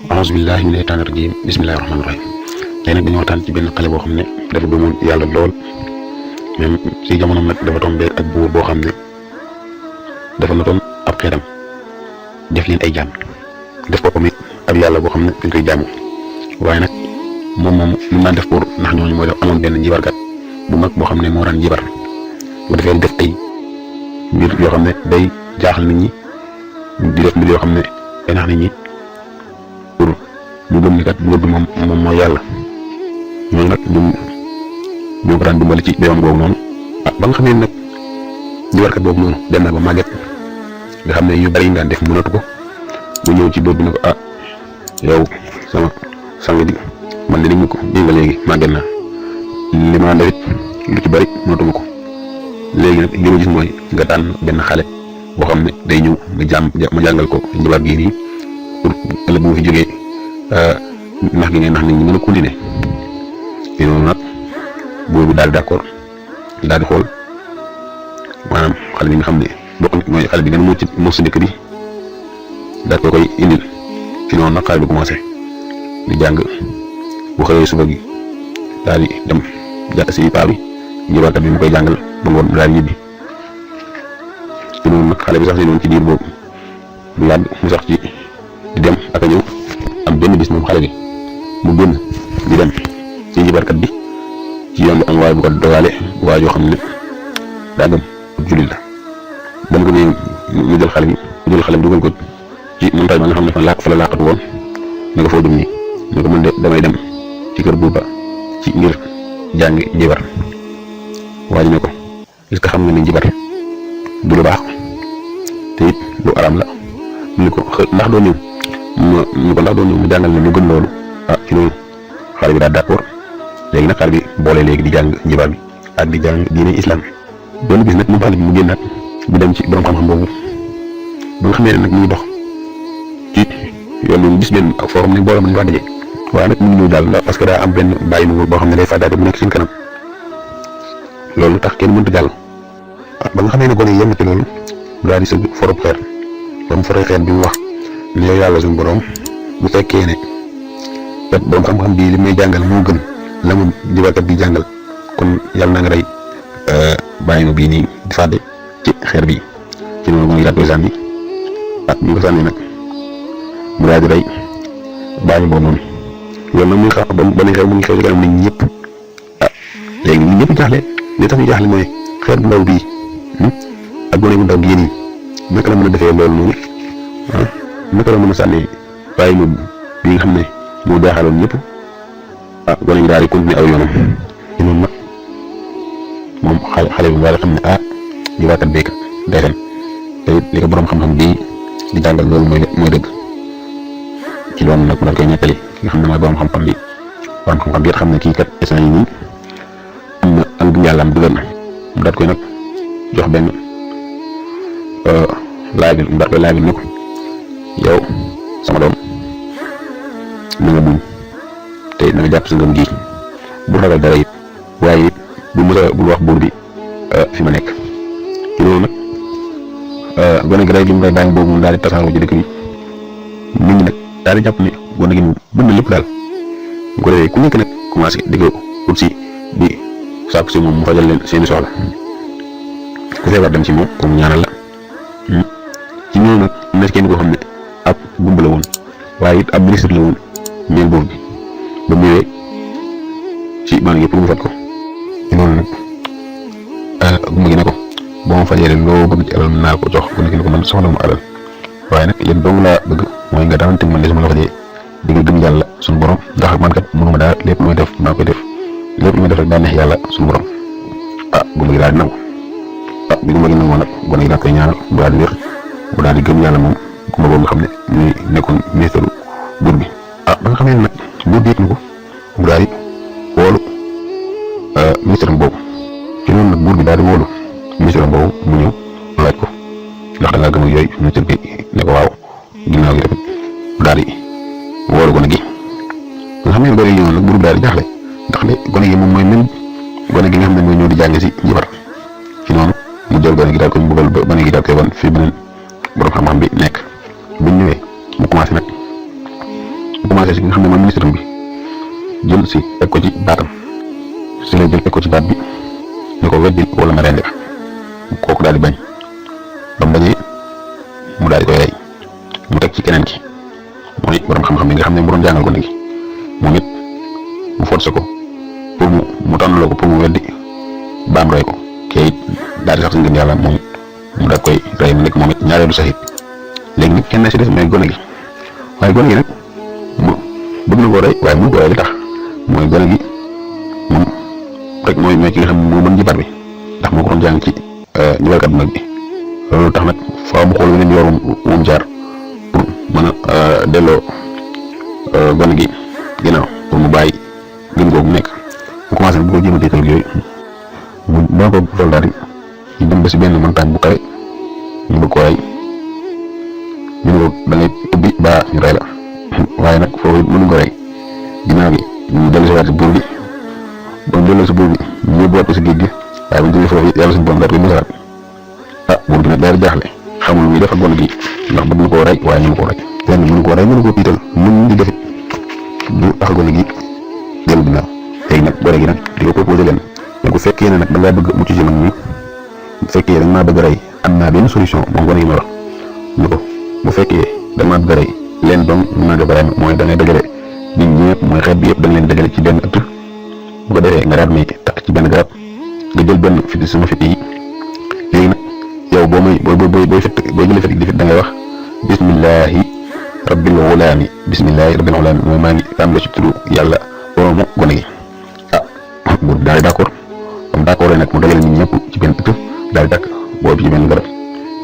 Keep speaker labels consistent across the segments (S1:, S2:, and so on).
S1: auzu billahi mina shaytaani rajiim bismillahi rahmaani rahiim tey nag dañoo waxtaan ci benn xale boo xam ne dafa gëmoon yàlla lool même si jamonoom nag dafa tombé ak buur boo xam ne dafa notoon ab xeetam def leen ay jaam def ko comme ab yàlla boo xam ne dañ koy jaamu waaye nag moom lu mu daan def pour ndax ñooñu mooy def amoon benn njibarkat bu mag boo xam ne moo daan njibar bu defee def ay mbir yoo xam ne day jaaxal nit ñi di def mbir yoo xam ne day nax nit ñi pour ñu gëm ni kat buur bi moom mooy yàlla ñooñu nag ñoo ko daan dimbali ci yoon boobu noonu ba nga xam ne nag njibarkat boobu noonu dem na ba màgget nga xam ne yu bari yi nga daan def mënatu ko mu ñëw ci buur bi ne ko yow sama sang di man de ni mu ko dégg nga léegi màgget naa li ma def lu ci bari mënatuma ko léegi nag li ma gis mooy nga tànn benn xale boo xam ne day ñëw ma jàngal ko njibar gii nii pour ëllëg bu ma fi jógee nax gi ngay nax nit ñi mën a continuer te noonu nag buur bi daal di d'accord daal di xool maanaam xale bi nga xam ne bokk mooy xale bi gën a mucc mos si dëkk bi daal koy indil ci noonu nag xale bi commencé di jàng bu xëyee suba gi daal di dem jàpp si paa bi njibarkat bi mu koy jàngal ba ngoon daal di ñibbi ci noonu nag xale bi sax si noonu ci diir boobu bu yàgg mu sax ci di dem ak a ñëw am benn bis moom xale bi mu génn di dem ci njibarkat bi ci yoon bi am waaye bu ko dogaale waaye yoo xam ne daa gëm jullit la ba mu ko nee mu jël xale bi dugal ko ci montagne ba nga xam ne fa la laqatu woon ne ko foo jëm nii ne ko man de damay dem ci kër buuba ci ngir jàng njibar waa ji ne ko est-ce que xam nga ne njibar du lu baax te it lu aram la mu ko ndax doo ñëw mu jàngal ne mu gën loolu ci loolu xale bi daal d'accord léegi nag xale bi boole léegi di jàng njibar bi ak di jàng diine islam doon gis nag moom xale bi mu génnaat bu dem ci borom xam-xam boobu ba nga xamee ne nag mu ngi dox ci yoon bi gis benn foo xam ne mbooloo nañu fa daje waaye nag mu ngi ñëw daal parce que daa am benn bàyyi mu boo xam ne day fàttaate bu nekk seen kanam loolu tax kenn mënut a jàll ba nga xamee ne gone yi yem ci loolu daal di sëgg forob xeer ba mu foree xeer bi mu wax ne yow yàlla suñu borom bu fekkee ne kat borom xam-xam bii li may jàngal moo gën la mu njibarkat bi jàngal kon yàlla na nga rey bàyyi ma bii nii di fàtte ci xeer bi ci noonu mooy daal koy sànni bi ko sànni nag mu daal di rey bàyyi boobu noonu loolu nag muy xaar ba muy xew mu ngi xew ci kanam nit ñi ñëpp léegi nit ñëpp jaaxle li tax ñu jaaxle mooy xeer bu ndaw bii ak gone bu ndaw gii nii naka la mën a defee loolu noonu naka la mën a sànni bàyyi ma bii nga xam ne moo jaaxaloon ñëpp gone gi daal di continuer aw yoonam ci noonu nag moom xale bi daal di xam ne njibarkat beekat day fen te it li ko borom xam-xam bii di jàngal loolu mooy dëgg ci loolu nag mu daal koy nettali ki nga xam ne mooy borom xam-xam bi it xam ne kii kat instant yi nii am na ak yàllaam dëgër na mu daal koy nag jox benn mu daal koy laabil ne ko yow sama doom na nga muñ te na nga jàpp sa ngëm gi bu ragal dara it waaye it bul wax buur bi fi ma nekk ci loolu nag gone gi rey li mu rey bàyyi boobu moom daal di tasaaroo ci dëkk bi nit ñi nag daal di jàpp ne gone gi moom bëgg na lépp daal bu ko defee ku nekk nag commencé di ko ut si di sàkku si moom mu fajal leen seeni soxla ku feebar dem si moom comme ñaanal la ci ñooñu nag am na kenn koo xam ne ab gumba la woon waaye it ab ministre la woon ñeel buur bi ba mu ñëwee ci ban gi pour mu faj ko ci noonu nag gumba gi ne ko boo ma fajee loo bëgg ci alal naa ko jox ku nekk ne ko man soxla mu alal waaye nag yéen dong laa bëgg mooy nga daan teg man de su ma la fajee di nga gëm yàlla suñu borom ndax man kat mënuma daal lépp lu may def maa koy def lépp lu may def rek daa neex yàlla suñu borom gumba gi daal di nangu bi gumba gi nangoo nag gone gi daal koy ñaanal bu daal di wér bu daal di gëm yàlla moom gumba boobu nga xam ne ñuy nekkoon ministre buur bi ba nga xamee ne nag buur bi yëg na ko mu daal di wóolu ministre boobu ci noonu nag buur bi daal di wóolu ministre boobu mu ñëw laaj ko ndax da ngaa gëm ak yooyu ministre bi ne ko waaw ginnaaw gi tamit mu daal di wóolu gone gi nga xam ne gone gi ñëwoon nag buur bi daal di jaaxle ndax de gone gi moom mooy même gone gi nga xam ne mooy ñëw di jàng si njibar ci noonu mu jël gone gi daal koy mbugal ba gone gi daal koy wan fii beneen borom xam-xam bi nekk buñ ñëwee mu commencé nag commencé si nga xam ne mooy ministre bi jël si teg ko ci baatam si la jël teg ko ci baat bi ñu ko weddil wala nga rendi kooku daal di bañ ba mu bañee mu daal di koy rey mu teg ci keneen ki mooy borom xam-xam bi nga xam ne mu doon jàngal ko léegi moom it mu forcé ko pour mu tànnaloo ko pour mu weddi baam rey ko kay it daal di sax si ngëm yàlla moom mu daal koy rey mu nekk moom it ñaareelu saxit léegi nag kenn si des mooy gone gi waaye gone gi nag mu bëgg na koo rey waaye mënu ko rey li tax mooy gone gi moom rek mooy ki nga xam ne moo mën jibar bi ndax moo ko doon jàng ci ñëwalkat bu mag bi loolu tax nag faaw mu xool weneen yoon moom jaar pour mën a delloo gone gi ginnaaw pour mu bàyyi gën googu nekk mu commencé nag bu ko jéem a téetal yooyu mu doon ko soldat yi dem ba si benn montagne bu kawe ñu bëgg ko rey ñu ne ko da ngay ubbi ba ñu rey la waaye nag foofu mënuñ ko rey ginnaaw gi ñu dellu si waat si buur bi ba mu delloo si buur bi ñu yóbbuwaat ko si géej gi waaye bu ñu jógee foofu yàlla suñu borom daal di koy musalaat buur bi nag daal di jaaxle xamul lu muy def ak gone gi ndax bëgg na koo rey waaye mënu koo rey lenn mënu koo rey mënu koo tiital mën di defit du tax gone gi dellu ginnaaw léegi nag gone gi nag di ko proposé leen mais bu fekkee ne nag da ngaa bëgg mucc ci man mi bu fekkee da nga maa bëgg a rey am naa benn solution moom gone gi ma wax ni ko bu fekkee da nga maa bëgg a rey leen doom mën naa def rey mooy da ngay dajale nit ñëpp mooy xeet bi yëpp da nga leen dajale ci benn ëtt bu ko defee nga daal may takk ci benn garab nga jël benn fit sama fit yi léegi nag yow boo jëlee fit di fit da ngay wax bismillahi rabbil ghulami bismillahi rabbil ghulami mooy maa ngi tàmbale ci turu yàlla boroomu gone gi bu daal di d'accord comme d'accord nag mu dajale nit ñëpp ci benn ëtt daal di takk boobu ci benn garab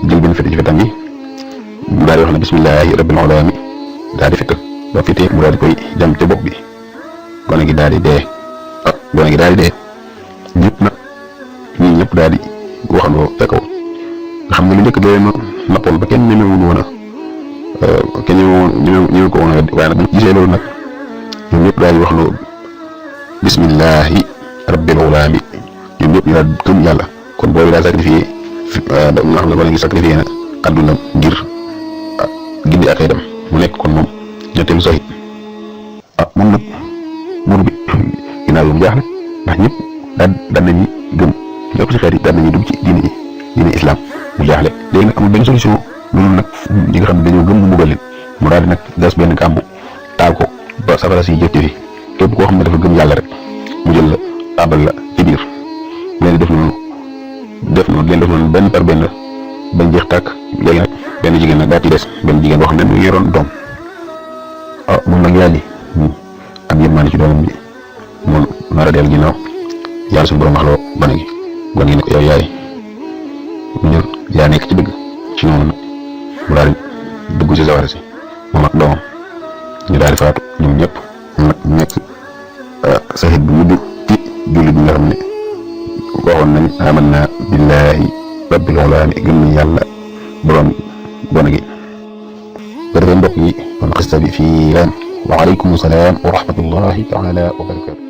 S1: jël benn fit ci fitam yi mu daal di wax ne bismillahi rabbil ghulami daal di fit ba fitee mu daal di koy jam ca bopp bi gone gi daal di dee gone gi daal di dee ñëpp nag ñii ñëpp daal di waxandoo ca kaw nga xam ne lu njëkk da leen nappoon ba kenn ñemewul woon a kenn ñemewu ko woon a weddi waaye nag bu gisee loolu nag ñoom ñëpp daal di waxandoo bismillahi rabbil ghulami ñoom ñëpp ñu daal gëm yàlla kon boobu daal sacrifié nga xam ne gone gi sacrifié na àdduna ngir gindi ak ay dem mu nekk kon moom ñetteelu soxit moom nag buur bi ginnaaw mu jaaxle ndax ñëpp daan nañu gëm ñëpp si xeet yi daan nañu dugg ci diine islam mu jaaxle léegi nag amul benn solution loolu nag ñi nga xam ne dañoo gëm mu buggal leen mu daal di nag gas benn kàmbu taal ko ba safara si jëf fi képp koo xam ne dafa gëm yàlla rek mu jël la taabal la ci biir mu leen di def noonu benn par benn bañ jeex tàkk léegi nag benn jigéen nag daal ci des benn jigéen boo xam ne mu ngi yoroon doom moom nag yaay ji am yërmande ci doomam bi moom nar a dellu ginnaaw yàlla suñu borom wax loo gone gi ne ko yow yaay ñun yaa nekk ci dëgg ci noonu nag mu daal di dugg ci sawara si moom ak doomam ñu daal di faatu ñoom ñëpp nag nekk saxit bu mujj ci jullit bi nga xam ne waxoon nañ amanna billahi rabbil ghulami gëm nañ yàlla borom gone gi ba defee mbokk yi kon xista bi fii laan wa aleykum salaam wa rahmatullahi taala wa barakatu